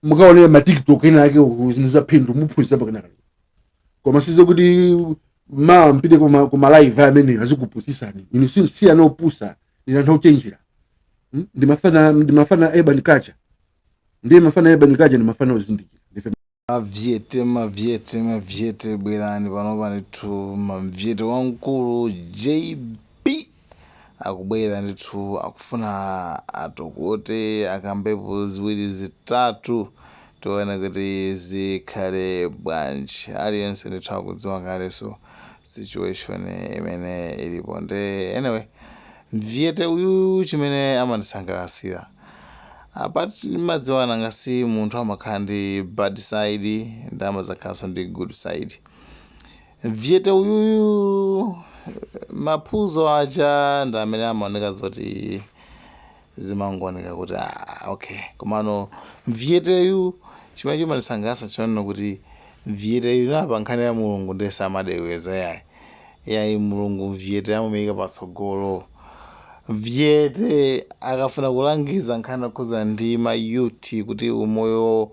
Mukaonera ma TikTok ena ake uku, zinthu za phindu muphunzirapo kenaka. Koma sizokuti ma mpite kuma live amene azikupusisani. Inu si ana opusa, ndi anthu ochenjera. Ndimafana urban culture, ndiye mafana urban culture ndi mafana ozindikira. Ndife Mavyete, mavyete, mavyete, bwerani panopa ndithu. Mavyete wamkulu JB akubwera ndithu, akufuna atokote, akambepo ziwiri zitatu, tione kuti zikhale bwanji. Aliyense ndithu akudziwa kalenso situation imene ilipo. Nde anyway, mvyete uyu chimene amandisangalasira apart, ndimadziwana ngasi munthu amakhala ndi bad side ndi amazakhalanso ndi good side. Mvyete uyuyu maphuzo aja ndi amene amaoneka zoti zimangooneka kuti ah, okay. Komano mvyeteyu chimene chimandisangalatsa chonena kuti mvyeteyu napa nkhani ya Mulungu ndiye samadeweza, yayi yayi. Mulungu mvyete amamuyika patsogolo. Mvyete akafuna kulangiza nkhani yokhuza ndi ma youth kuti umoyo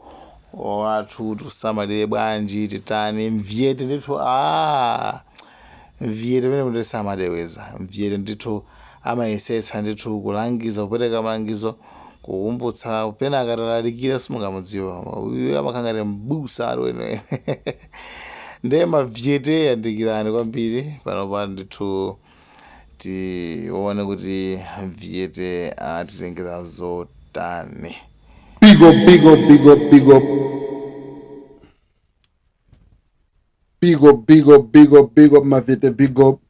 wathu tiusamalire bwanji, titani, mvyete ndithu, ah, mvyete pamene kuti samadeweza. Mvyete ndithu amayesetsa ndithu kulangiza, kupereka malangizo, kukumbutsa. Pena akatalalikira simungamudziwa, uyu amakhala ngati mbusa ali weniweni. Ndiye mavyete, yandikirani kwambiri panopa ndithu, tione kuti mvyete atitengera zotani. Big up, big up, big up, big up. Big up, big up, big up, big up, Mavyete, big up.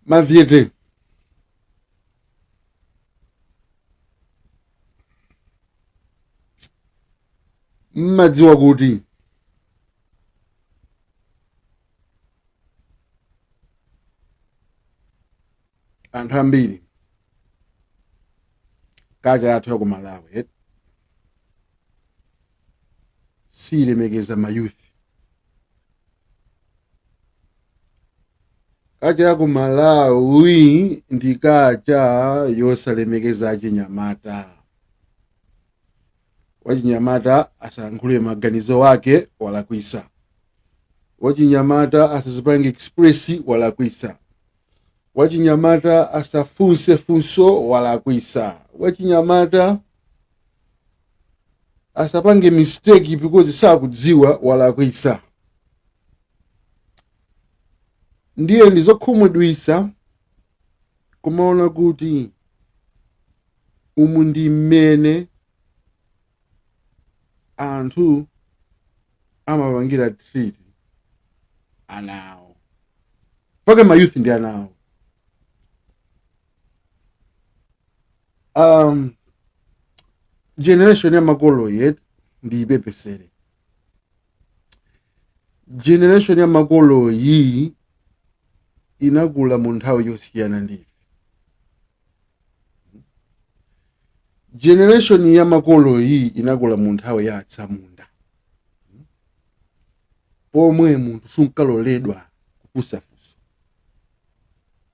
Mavyete. Mmadziwa kuti anthu ambiri culture yathu ya ku Malawi siyilemekeza ma youth. Culture ya ku Malawi ndi culture yosalemekeza achinyamata. Wachinyamata asayankhule maganizo ake, walakwisa. Wachinyamata asazipange express, walakwisa. Wachinyamata asafunse funso, walakwisa. Wachinyamata asapange mistake because sakudziwa, walakwisa. Ndiye ndizokhumudwisa kumaona kuti umu ndi mmene anthu amapangira treat ana awo, pake ma youth ndi ana awo. Generation ya makolo yet ndiyipepesere. Generation ya makolo yi inakula mu nthawi yosiyana ndi ife. Generation ya makolo iyi inakula mu nthawi ya atsamunda, pomwe munthu sunkaloledwa kufunsafunsa,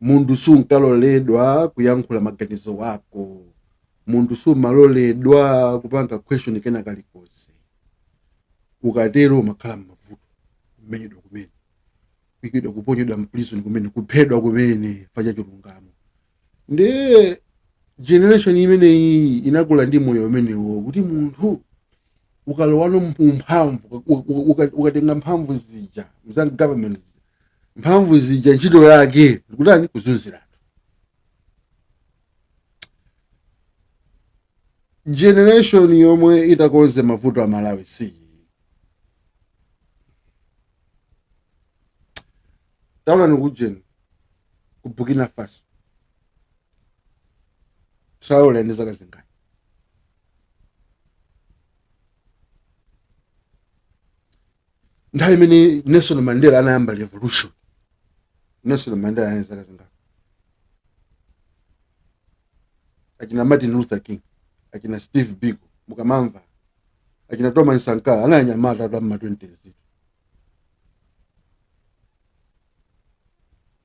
munthu sunkaloledwa kuyankhula maganizo ako, munthu sumaloledwa kupanga question kena kalikonse. Ukatero umakhala m'mavuto, kumenyedwa kumene, kuikidwa, kuponyedwa m'prison kumene, kuphedwa kumene facha chilungamo. Ndiye generation imeneyi inakula ndi moyo umenewo, kuti munthu ukalowano mphamvu, ukatenga mphamvu zija za government zija, mphamvu zija ntchito yake ndikutani? Kuzunzira anthu. Generation yomwe itakonze mavuto a Malawi si taonani kujeni ku Burkina Faso, Traore ndi zaka zingati? Nthawi imene Nelson Mandela anayamba revolution, Nelson Mandela anali zaka zingati? Achina Martin Luther King, achina Steve Biko, mukamamva achina Thomas Sankara, anali anyamata atu amma 20s,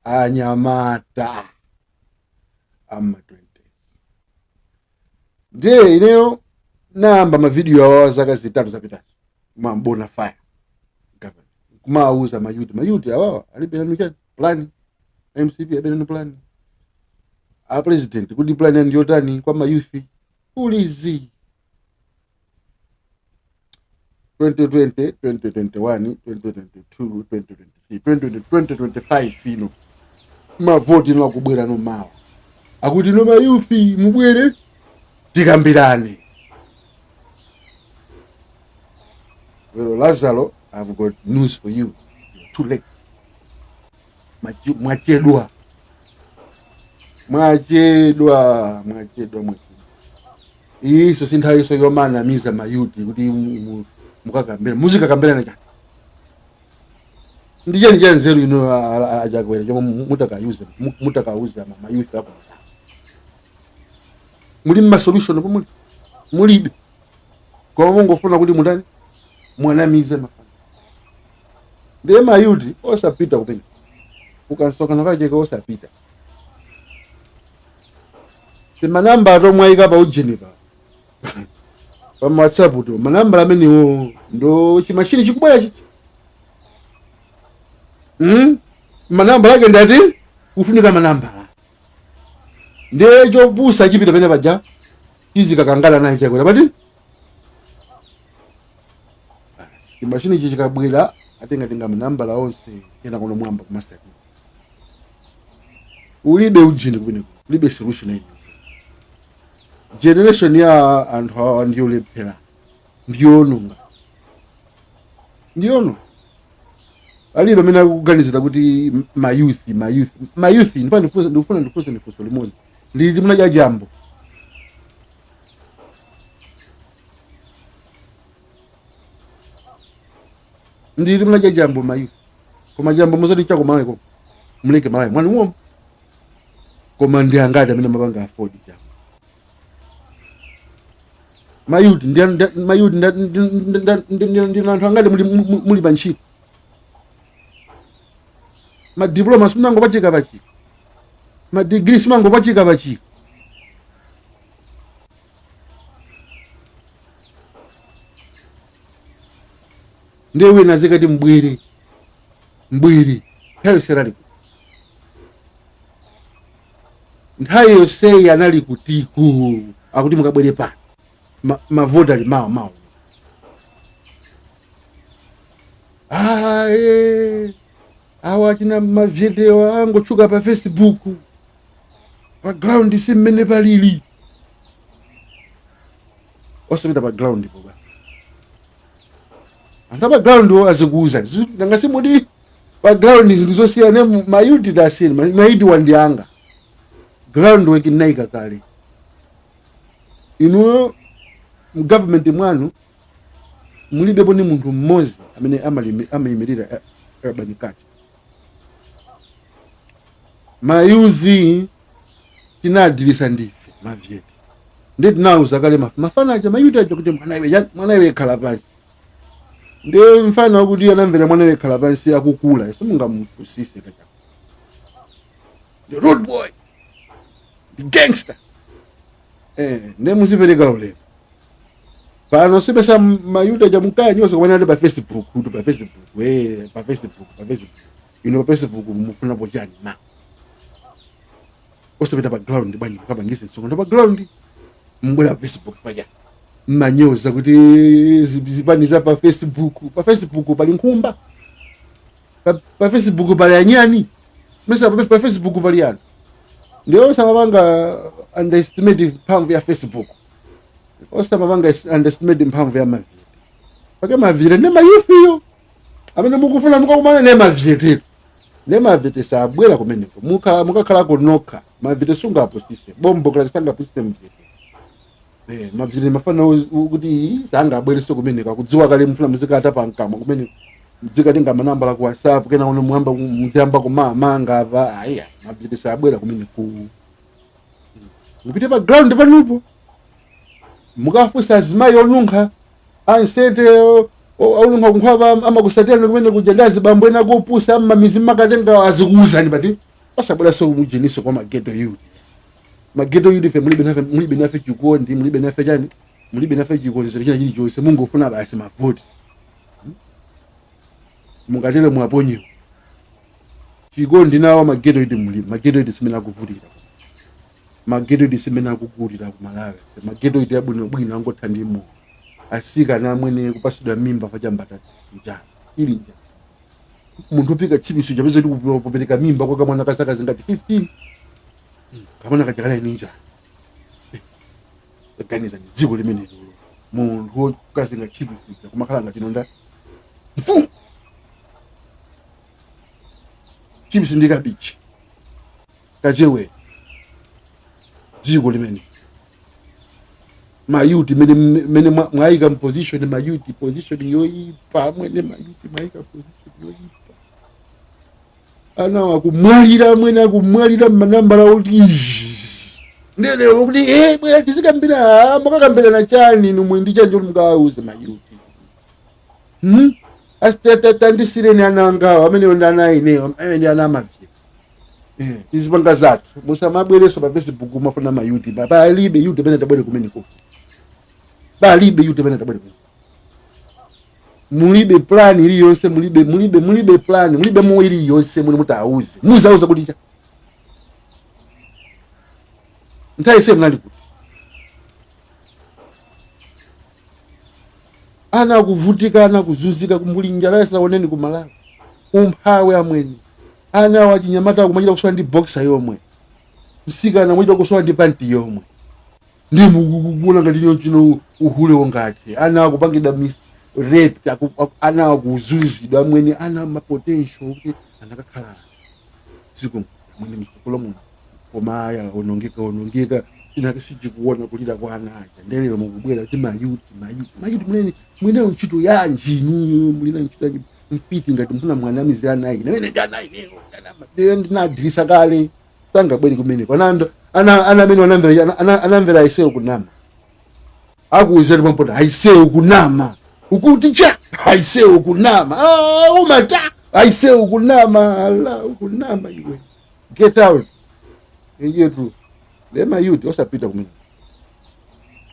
anyamata amma 20s. Ndiye ineyo nayamba mavidiyo awa zaka 3 zapitazo kumabona fire government, kumawuza mayuti, mayuti awawa alibe nanu chani plan, MCP alibe nanu plan, a president kuti plan yanu yotani kwa mayuthi ulizi 2020, 2021, 2022, 2023, 2025 ino mavoti ino akubwera no mawa akuti no mayuthi mubwere tikambirane. Well, Lazaro, I've got news for you. You're too late. Mwachedwa, mwachedwa, mwachedwa, mwachedwa. Iso si nthawi iso yomanamiza mayuti kuti mukakambira, muzikakambirana chani ndi chani cha nzeru ino achakwera chomwe mutakauza mayuti ako muli mma solution pomwe mulibe, koma mungofuna kuti mutani mwanamize mafana. Ndiye mayuti osapita kumene ukansonkhano kacheke osapita timanamba atomwe ayika pa ujeni pa pa WhatsApp to manamba amenewo ndo chimashini chikubwera chichi. Manamba ake ndati kufunika manamba ndiye chopusa chipita pene paja chizikakangana naye Chakwera pati chimashini ichi chikabwera atengatenga manambala onse kena kuno mwamba kumasati ulibe ujini kumeneko, ulibe solution iliyonse. Generation ya anthu awa ndiyolephera, ndiyononga, ndiyono alibe amene akuganizira kuti mayouth, mayouth, mayouth. Ndifuna ndifunse ndifunso limodzi lili munadya jambo ndili munadya jambo mayouth, koma jambo muzati chako malawi muleke malawi mwani umo, koma ndi angati amene mapanga afford jambo mayouth? Mayouth ndi anthu angati muli pa ntchito? Madiploma simangopachika pachika, madigiri simangopachika pachika. Ndiye wina azikati mbwere mbwere nthawi yonse anali kuti, nthawi yonseyi anali kutiku akuti mukabwere pano mavoti ali mawa mawa. Aye, awa achina mavyetewa angotchuka pa Facebook, pa ground si mmene palili. Osapita pa ground poba anthu apa ground wo azikuuza nanga simudi pa ground zinthu zosiyana. Mayuti tasiyeni mayuti wandianga ground work naika kale. Inuyo mu government mwanu mulibepo ni munthu mmodzi amene amayimirira urban culture. Mayuthi tinadilisa ndife mavyete, ndi tinauza kale mafana aja mayuti aja kuti mwana iwe mwana iwe khala pansi. Ndi mfana wakuti anamvera mwana iwe khala pansi akukula simungamupusise kacha the road boy, the gangster. Ndi muzipereka ulemu pano sipesa mayuti aja mukaya nyonso kumene pa Facebook kuti pa Facebook, pa Facebook, pa Facebook ino pa Facebook mufunapo chani? Ma osapita pa ground bwanji mukapangise msonkhano pa ground, mbwera pa Facebook paja mmanyoza kuti zipani za pa Facebook. Pa Facebook pali nkhumba, pa Facebook pali anyani, mesa pa Facebook pali anthu. Ndiyo osamapanga underestimate mphamvu ya Facebook, osamapanga underestimate mphamvu ya mavyete pake mavyete ndi mayufiyo amene mukufuna mukakumana ne mavyetetu ne mavyete sabwera kumeneko, mukakhalako nokha. Mavyete sungapusise bombo kala sangapusise mvyete. Mavyete mafana kuti sangabwereso kumeneko, akudziwa kale mufuna muzikata pankamwa kumeneko, muzikatenga manambala ku WhatsApp kena uno mwamba muziyamba kumamanga apa. Ayiya, mavyete sabwera kumeneko. Mupite pa ground panupo mukafunsa azimayi onunkha ansete onunkha kunkhwapa amakusatirani kumene kuja ndi azibambo ena kupusa mmamizi mmakatenga azikuuzani pati osabweranso mujiniso kwa mageto youth. Ma ghetto youth ife mulibe nafe, mulibe nafe chikondi, mulibe nafe chani, mulibe nafe chikonzero china chilichonse. Mungofuna basi mavoti. Mungatero mwaponyewo chikondi nawo ma ghetto youth mulibe. Ma ghetto youth simene akuvutira, ma ghetto youth simene akugulira ku Malawi. Ma ghetto youth abwinobwino angotha ndi moyo. Asikana amwene kupasidwa mimba pachambatata, njala ili njala. Munthu opika chips chapeza kuti kupereka mimba kwa kamwana kazaka zingati? 15. Kamwana kajakala ni njala. Ganiza ni dziko limene lolo munthu wokazinga chips kumakhala ngati nonda mfumu, chips ndi kabichi kachewere. Dziko limene ma youth mene mene mwayika m'position, ma youth position yoyipa mwene, ma youth mwayika position yoyipa. Ana akumwalira mwene, akumwalira mmanambala oti ndelewo kuti bwera tizikambira. Mukakambira na chani numwe? Ndi chani choti mukawauze ma youth? Tandisireni ana angawo amenewo ndi ana inewo, amene ndi ana amavye. Tizipanga zathu, musamabwereso pa Facebook mafuna ma youth. Palibe youth pene tabwere kumeneko, palibe youth pene tabwere kumeneko. Mulibe plan iliyonse, mulibe, mulibe, mulibe plan, mulibe mo iliyonse muli mutauze. Muzauza kuti cha nthawi se mnali kuti ana akuvutika, ana akuzunzika, kumbuli njala yasaoneni ku Malawi, umphawi amweni. Ana wachinyamata akumachita kusowa ndi boxer yomwe, msikana amachita kusowa ndi panti yomwe. Ndi mukukuona ngati lino chino uhule wongati ana akupangidwa mis rape, ana akuzunzidwa amwene. Ana ma potential kuti anakakhala dziko amwene mtsogolo muno, koma aya onongeka, onongeka. Chinake sichikuona kulira kwa ana aja. Ndelero mukubwera kuti ma youth, ma youth, ma youth. Munene mweneyo ntchito yanji inuyo? Mulina ntchito yanji? Mfiti ngati mfuna mwanamizi ana ine amene ndi ana ineyo ndinadirisa kale, sangabwere kumeneko. Ana amene anamvera anamvera aiseyo kunama, akuwuzani pampota aiseyo kunama, ukuti cha aiseyo kunama. Ah, umata aiseyo kunama, ala ukunama iwe, get out yetu. Le ma youth osapita kumene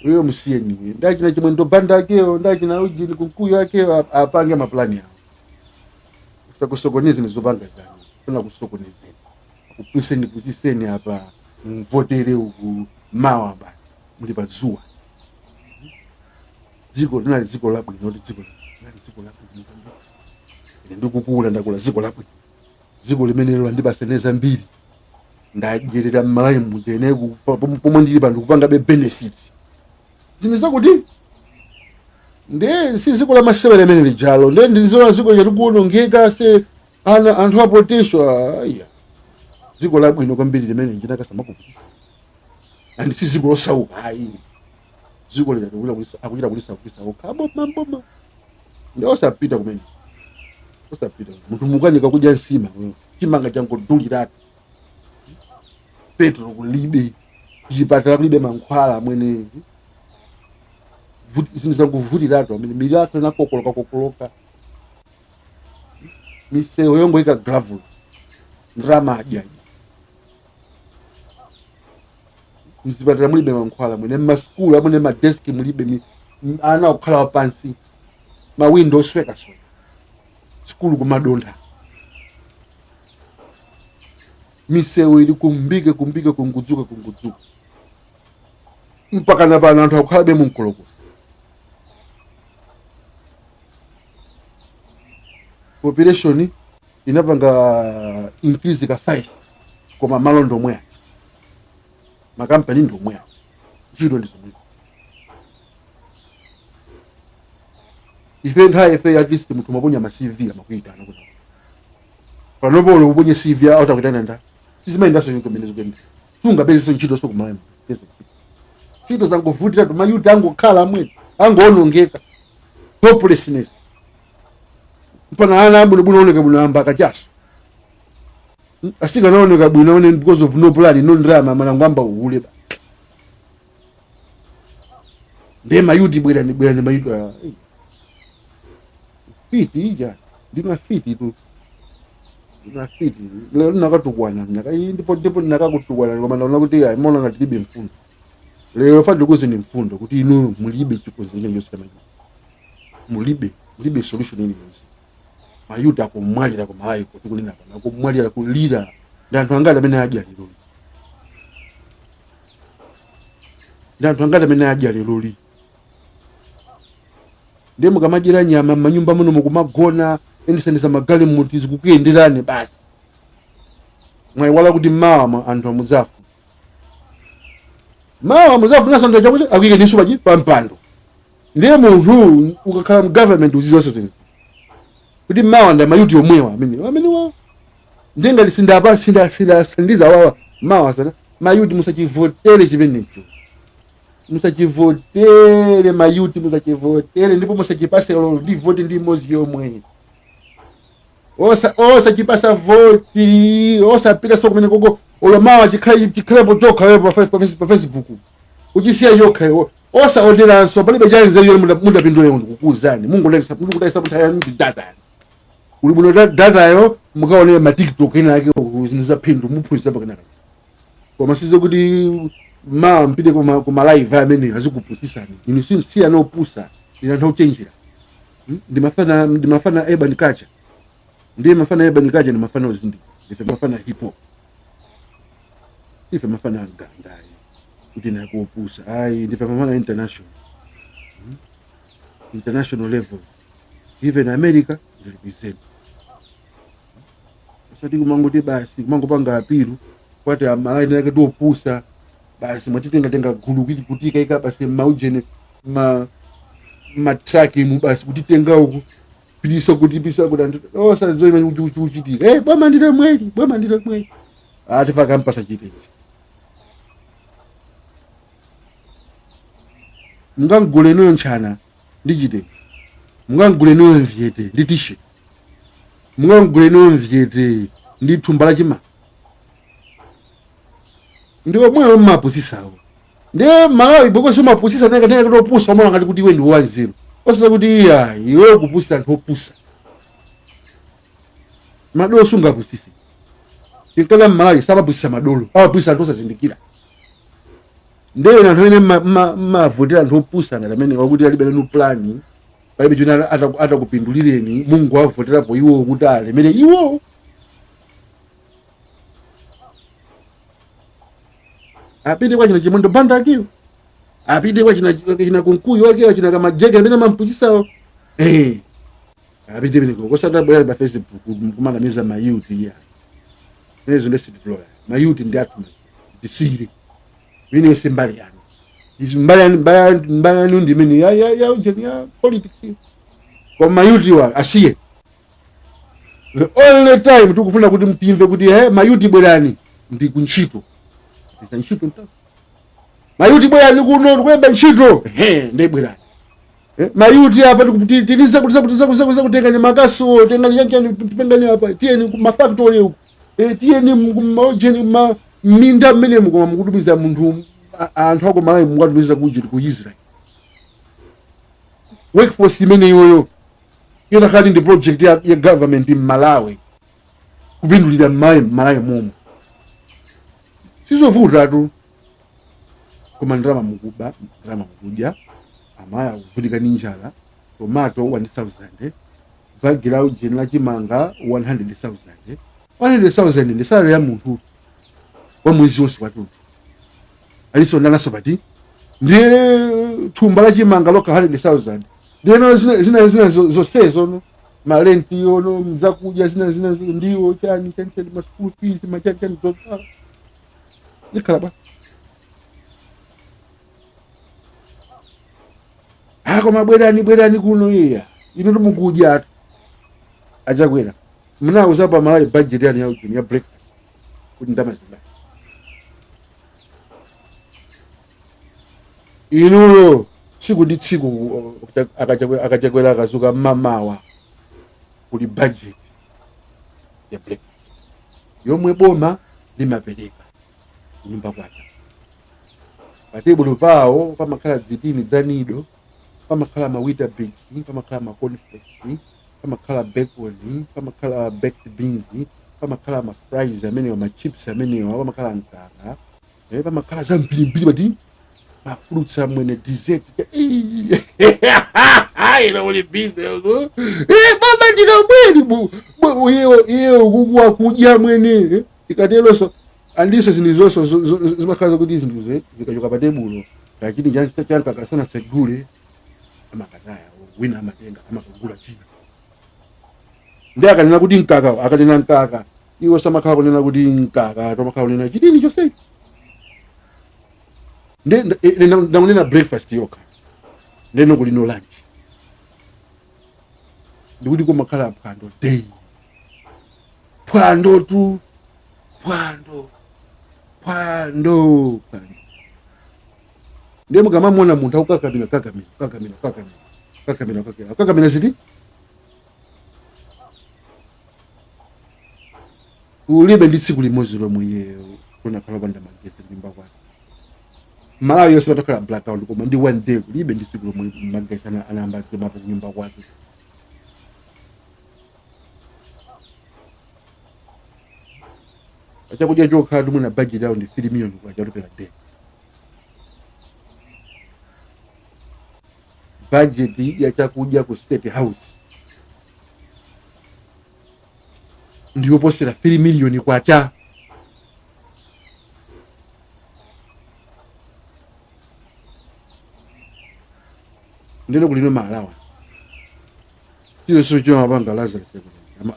uyo, musiyeni. Ndachina chimwe ndobanda akeyo, ndachina ujini kunkuyu akeyo, apange maplani yawo. Sakusokonezi nizopanga zanu, funa kusokonezeni, kupuseni pusiseni apa, mvotere uku mawa basi muli pazuwa. Dziko linali dziko labwino, kuti dziko linali dziko labwino kwambiri. Ine ndikukula, ndakula dziko labwino, dziko limenelo landipaseneza mbiri. Ndadyerera m'Malawi muja ine pomwe ndili pano ndikupangabe benefit zinthu zakuti nde si dziko la masewera imene lijalo. Nde ndizola dziko chatikuonongeka se ana anthu a potential aya. Dziko labwino kwambiri limene lijinakasamakupusisa and si dziko losauka ayi. Dziko lija akuchita kulisaukisa okha aboma mboma. Ndi osapita kumene, osapita. Munthu mukanika kudya nsima, chimanga changoduliratu, petrol kulibe, kuchipatala kulibe mankhwala amwene. Zinthu zangovutiratu amene milatho inakokoloka kokoloka, misewu yongoyika gravel, ndalama adya. Mzipatala mulibe mankhwala mwene, mmasukulu amwene madeski mulibe, ana akukhala pansi, mawindo oswekasweka, sukulu kumadontha, misewu ili kumbike kumbike, kungudzuka kungudzuka, mpaka na pano anthu akukhalabe mumkolokosa. Population inapanga increase ka 5, koma malo ndomwe aja, makampani ndomwe aja, ntchito ndi zomwezi. Ife nthawi ife at least munthu maponya ma CV amakuitana. Kuti panopo ulo uponye CV autakuitana nda sizimayendanso choncho. Mene zikuyenda sungapezeso ntchito, so kumayamba ntchito zangovutira tu. Ma youth angokhala amwene, angoonongeka, hopelessness. Mpana ana abwinobwino oneka bwino amba akachaso, asikana aoneka bwino one, because of no plan, no drama, manango amba uhule ba. Ndiye ma youth bwerani, bwerani ma youth. Ah, eh. Fiti ija ndimafiti tu. Nafiti lero nakatukwana ndipo ndipo nakakutukwana, koma ndaona kuti ayi, mona ngati tilibe mfundo lero. Fa ndikuze ni mfundo kuti inu mulibe chikonzero chilichonse chamachita, mulibe solution iliyonse. Mayuti akumwalira ku Malawi, kuti kunena pano akumwalira, kulira ndi anthu angati amene adya leroli? Ndi anthu angati amene adya leroli? Ndiye mukamadyera nyama m'manyumba muno, mukumagona endesendesa magalimoto, zikukuyenderani basi, mwayiwala kuti mawa anthu amudzafa, mawa mudzafunanso anthu achakuti akuyikeninso pachi pampando. Ndiye munthu ukakhala mu government uzizonso tini kuti mawa ndi amayuti omwewa amene wa ndiye ngati sindapa sindasandiza wawa mawa sana. Mayuti, musachivotere chimenecho, musachivotere mayuti, musachivotere, ndipo musachipase lolo ndi voti ndi imodzi yomwe. Osachipasa voti, osapita so kumene koko. Olo mawa chikhale chikhalepo chokha wepo pa Facebook, uchisiya yokha iwo, osaoneranso. Palibe chanzeru yomwe mudapindula. Ndikukuwuzani, mungolekesa mukutayisa nthawi yanu ndi data. Uli bwino datayo mukaonera ma TikTok ena ake, zinthu za phindu muphunzira pakenaka. Koma sizo kuti mawa mpite kuma live amene azikupusisani inu. Si ana opusa, ine anthu ochenjera. Ndimafana urban culture, ndiye mafana urban culture ndi mafana ozindikira. Ndife mafana hip hop, sife mafana agandayi kuti nakuopusa, ayi. Ndife mafana international, International levels, even America represent. Osati kumangoti basi kumangopanga appeal kwati amalaini ake tiopusa basi, mwatitengatenga gulu kuti kutikaika basi maujene ma matraki mu basi kutitenga uku piliso kutipisa kuti anthu osazoima kuti uchitika. Eh, boma ndile mweli, boma ndile mweli, ati pakampasa chitenji. Mungangule inuyo ntchana ndi chitenji, mungangule inuyo mvyete ndi t-shirt, mungangule inuyo mvyete ndi thumba la chimanga? Ndi omwewo mmapusisawo. Ndiye Malawi bokosi umapusisa neka kuti opusa umaona ngati kuti iwe ndi wanzeru, osati kuti iya iwe ukupusisa anthu opusa. Madolo sungapusise. Tinkana Mmalawi samapusisa madolo, amapusisa anthu osazindikira. Ndiye anthu amene mmavotera anthu opusa ngati amene wakuti alibe nanu plan, palibe chimene atakupindulireni, Mungu avoterapo iwo kuti alemere iwo. Apite kwa china Chimwendo Banda akiyo, apite kwa china china Kunkuyu akiyo, china Kamajeke amene amampusisawo, eh, apite meneko, kosati abwera pa Facebook kumanamiza mayuti ya inezo. Ndesitiloya mayuti ndi athu tisire imene yonse mbali yanu. Izi mbali yanu, mbali yanu ndi imene ya ujeni ya politics, koma mayuti wa asiye. The only time tikufuna kuti mtimve kuti mayuti bwerani ndi kuntchito, isa ntchito nta mayuti bwerani kuno, tikulemba ntchito, he, ndi bwerani. Mayuti apa tiliza kutiza kutiza kutiza kutiza kutengani makaso, tengani chanchani, tipengani apa, tiyeni ku mafactory uku, tiyeni maujeni ma minda mmene. Koma mukutumiza munthu anthu ako Malawi, mukatumiza kuji ku Israel workforce imene iyoyo itakali ndi project ya government m'Malawi kupindulira Mmalawi momwe sizovutatu. Koma ndalama mukuba, ndalama mukudya, amayi akuvutika ndi njala. Tomato 1000, bagi la ujeni la chimanga 100,000. 100,000 ndi salary ya munthu wa mwezi wonse watunthu, aliso ndanaso pati. Ndiye thumba la chimanga lokha 100,000. Ndiyeno zina zonsezo no malenti yono, mzakudya zina ndiwo chani chani chani, ma school fees, machani chani, zovala zikhala bwa. Ah, koma bwerani, bwerani kuno. Iya, ino timukudya atu. Achakwera munauza pa Malawi budget yani ya ujeni ya breakfast kuti ndamazimba inuyo tsiku ndi tsiku. Akachakwera akazuka mmamawa kuli budget ya breakfast yomwe boma limapereka kunyumba kwake. Pa tebulo pawo pamakhala dzitini dza Nido, pamakhala ma Weetabix, pamakhala ma cornflakes, pamakhala bacon, pamakhala baked beans, Pamakhala ma fries amenewa, ma chips amenewa, pamakhala mkaka, pamakhala zambirimbiri, pati ma fruits amwene, dessert. Ino uli busy uku. Baba ndinabweri iye ukukuwa kudya mwene. Ikateronso andiso zinthu zonso zimakhala zakuti zinthuzo zikachoka pa tebulo, kachini chankaka sanatsegule, amakataya, wina amatenga, amakagula china. Ndi akanena kuti mkaka, akanena mkaka, iwo samakhala kunena kuti mkaka, tomakhala kunena chitini chonsecho. Ndi ndakunena breakfast yokha, ndeno kuli no lunch, ndikuti kumakhala phwando day, phwando tu, phwando, phwando, phwando. Ndiye mukamamona munthu akukakamira, kakamira, kakamira, kakamira, kakamira, kakamira, kakamira ziti, ulibe ndi tsiku limodzi lomwe iye kunakhala opanda magetsi kunyumba kwake. Malawi yonse patakhala blackout, koma ndi one day kulibe ndi tsiku lomwe magetsi anayamba adzimapo kunyumba kwake. Chakudya chokha tumwe budget yawo ndi 3 million kwacha per day. Budget ya chakudya ku State House ndiyoposera 3 million kwacha. Ndeno kulino ma allowance, chilichonse chomapanga Lazarus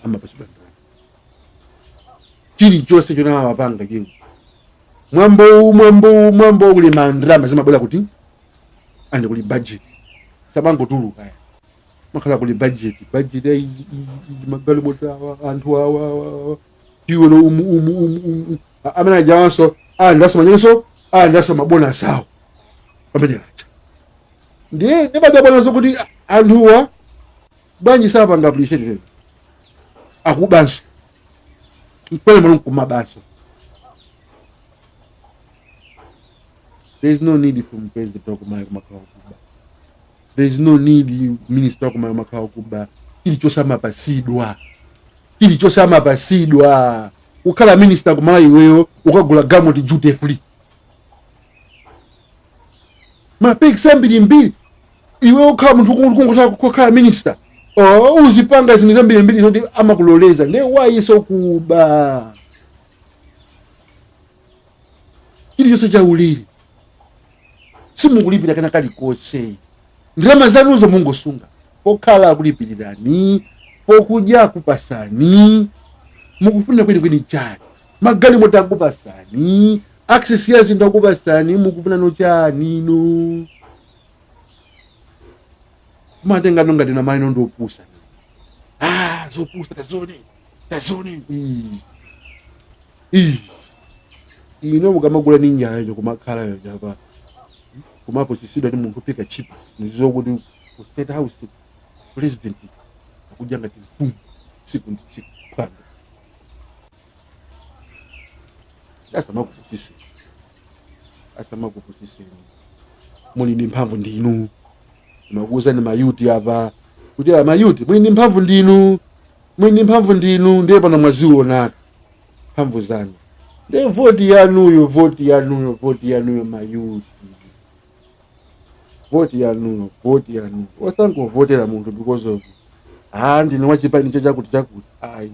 amapasidwa ndalama, chilichonse chomwe amapanga chili mwambo, mwambo, mwambo, kuli mandalama zimabwera kuti andi kuli budget, samangotuluka ya makhala kuli budget, budget ya izi, izi, izi, magalimoto awa, anthu awa, awa, awa, fuel umu, umu, umu, umu. Amene ajawanso alandiranso manyenso, alandiranso ma bonus awo pamene aja. Ndiye ndibadabwanso kuti anthuwa bwanji sapanga appreciate zinthu, akubanso mkwene malo nkumabanso. There is no need for president wakumalawi kumakhala kuba. There is no need minister wakumalawi kumakhala kuba. Chilichonse amapasidwa, chilichonse amapasidwa. Kukhala minister kumalawi, iweyo ukagula galimoto duty free, ma perks ambirimbiri. Iwe ukhala munthu kungotha kukhala minister, oh, uzipanga zinthu zambirimbiri zoti amakuloleza. Ndiye wayiso kuba chilichonse chaulere, simukulipira kana kalikonse. Ndalama zanuzo mungosunga, pokhala akulipirirani, pokudya akupasani, mukufuna kwenikweni chani? Magalimoto akupasani, access ya zinthu akupasani, mukufuna no chani? No matenga ngati namayi nondopusa. Ah, zopusa, tazone, tazone. Ii. Ino mukamagula ni nyayo kumakhala yo chapa kumaposisidwa ndi munthu upika chips, nizizo kuti ku State House president akudya ngati mfumu tsiku ndi tsiku, phwando. Asamakupusiseni, asamakupusiseni. Muli ndi mphamvu ndinu. Makuuzani ma youth apa kuti ma youth muli ndi mphamvu ndinu, muli ndi mphamvu ndinu. Ndiye pano mwaziona mphamvu zanu. Ndiye voti yanuyo, voti yanuyo, voti yanuyo, ma youth, voti yanuyo, voti yanuyo. Osangovotera munthu because of ah, ndine wachipani chakuti chakuti, ayi.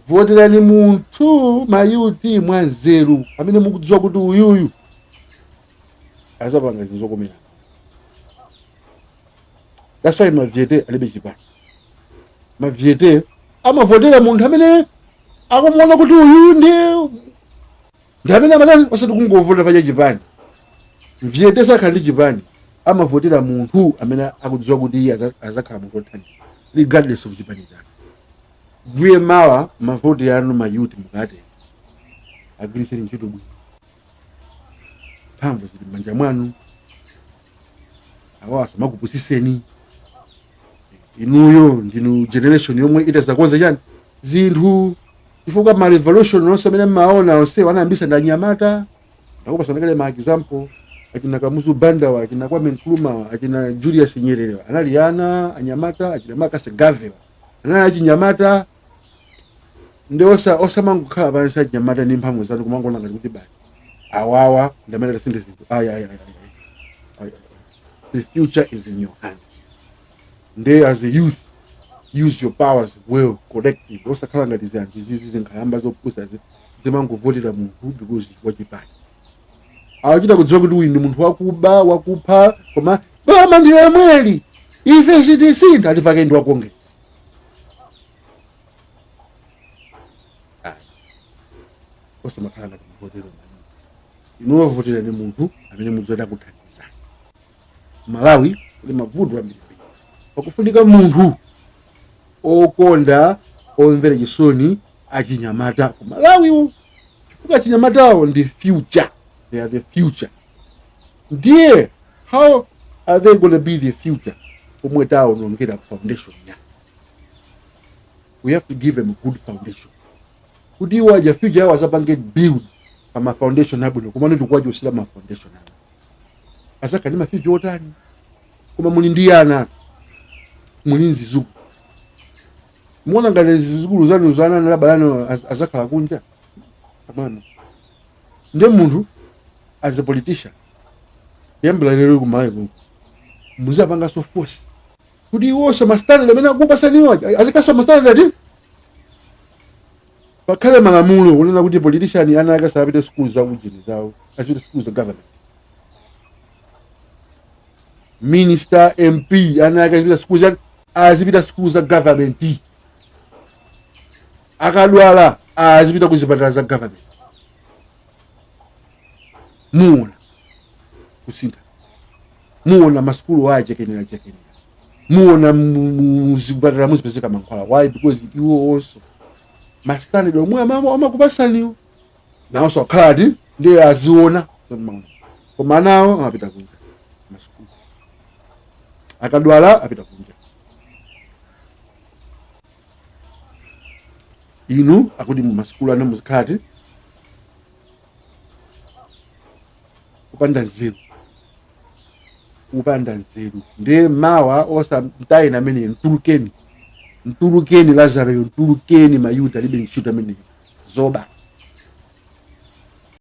Voterani munthu, ma youth, mwanzeru, amene mukudziwa kuti uyuyu azapanga zinthu zokomera. That's why mavyete alibe chipani. Mavyete amavotera munthu amene akumuona kuti uyu ndi amene amatani, osati kungovotera pacha chipani. Mvyete sakhala ndi chipani, amavotera munthu amene akudziwa kuti iye azakhala munthu wothandiza regardless of chipani chake. Ndiye mawa mavoti anu, ma youth, mukate agwiritseni ntchito bwino. Mphamvu zili m'manja mwanu. Awa asamakupusiseni. Inuyo ndinu generation yomwe itazakonza chani zinthu, chifukwa ma revolution onse amene mmaona onse anayambisa ndi anyamata. Ndakupasana kale ma example, achina Kamuzu Banda wa, achina Kwame Nkrumah wa, achina Julius Nyerere wa, anali ana anyamata. Achina Marcus Garvey wa, anali achinyamata. Ndi osamangokhala pansi achinyamata ndi mphamvu zanu kumangoona ngati kuti basi awawa ndamene tasinthe zinthu. Ayi, ayi, ayi, ayi, ayi. The future is in your hands. Nde as a youth, use your powers well, correctly. Osakhala ngati zanthu izizi, zinkhalamba zopusa zimangovotera munthu because wachipani. Awachita kudziwa kuti uyu ndi munthu wakuba, wakupha, koma boma ndi lomweli, ife sitisintha. Atifake ndi wa Congress. Ayi, osamakhala ngati mvotero. Inuwo voterani munthu amene mudzati kuthandizani. Malawi kuli mavuto ambirimbiri, pakufunika munthu okonda, omvera chisoni achinyamata ku Malawiwo, chifukwa achinyamatawo ndi future. They are the future. Ndiye how are they gonna be the future pomwe tawonongera foundation ya? We have to give them a good foundation kuti iwo aja future yawo azapange build pa ma foundation abwino. Komano tikuwachosera ma foundation awo, azakhala ndi ma future otani? Koma muli ndi ana, muli nzizukulu. Muona ngati zizukulu zanu zanana labalano azakhala kunja amana? Ndiye munthu as a politician, kuyambira lero kumalawi kuno muziapanganso force kuti iwonso ma standard amene akupasaniwo azikaso ma standard ati pakhale malamulo kunena kuti politician ana ake asapite school za ujeni zawo, azipite school za government. Minister, MP, ana ake azipita school za, azipita school za government. Akadwala azipita kuzipatala za government. Muona kusintha, muona masukulu achekenera chekenera, muona muzipatala muzipezeka mankhwala. Why? Because iwo onso ma standard omwe amakupasaniwo nawonso akhala ati ndiye aziona. Koma anawo amapita kunja masukulu, akadwala apita kunja. Inu akuti mumasukulu ana muzikhala ati kupanda nzeru, kupanda nzeru. Ndiye mawa osa mtayeni ameneyo, mtulukeni, mtulukeni Lazaroyo, mtulukeni. Mayuda alibe ntchito ameneyo, zoba.